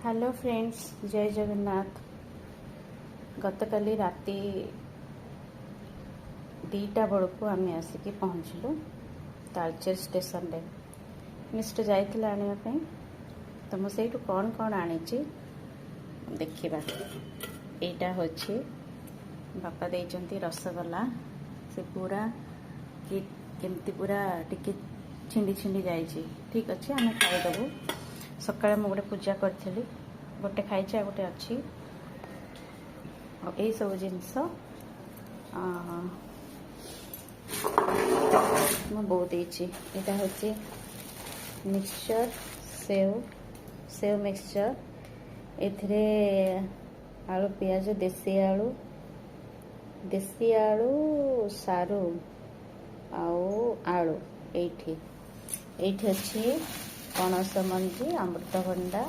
Hello friends, ଜୟ ଜଗନ୍ନାଥ। ଗତକାଲି ରାତି 2ଟା ବେଳକୁ ଆମେ ଆସିକି ପହଞ୍ଚିଲୁ ତାଳଚେର ଷ୍ଟେସନରେ। ମିଷ୍ଟର ଯାଇଥିଲେ ଆଣିବା ପାଇଁ। ତ ମୁଁ ସେଇଠୁ କ'ଣ କ'ଣ ଆଣିଛି ଦେଖିବା। ଏଇଟା ହେଉଛି ବାପା ଦେଇଛନ୍ତି ରସଗୋଲା। ସେ ପୁରା କି କେମିତି ପୁରା ଟିକେ ଛିଣ୍ଡି ଛିଣ୍ଡି ଯାଇଛି। ଠିକ୍ ଅଛି, ଆମେ ଖାଇଦେବୁ। ସକାଳେ ମୁଁ ଗୋଟେ ପୂଜା କରିଥିଲି, ଗୋଟେ ଖାଇଛି, ଆଉ ଗୋଟେ ଅଛି। ଆଉ ଏଇସବୁ ଜିନିଷ ମୋ ବୋଉ ଦେଇଛି। ଏଇଟା ହେଉଛି ମିକ୍ସଚର୍, ସେଉ ସେଉ ମିକ୍ସଚର୍। ଏଥିରେ ଆଳୁ, ପିଆଜ, ଦେଶୀ ଆଳୁ, ସାରୁ ଆଉ ଆଳୁ। ଏଇଠି ଏଇଠି ଅଛି ପଣସ ମଞ୍ଜି, ଅମୃତଭଣ୍ଡା।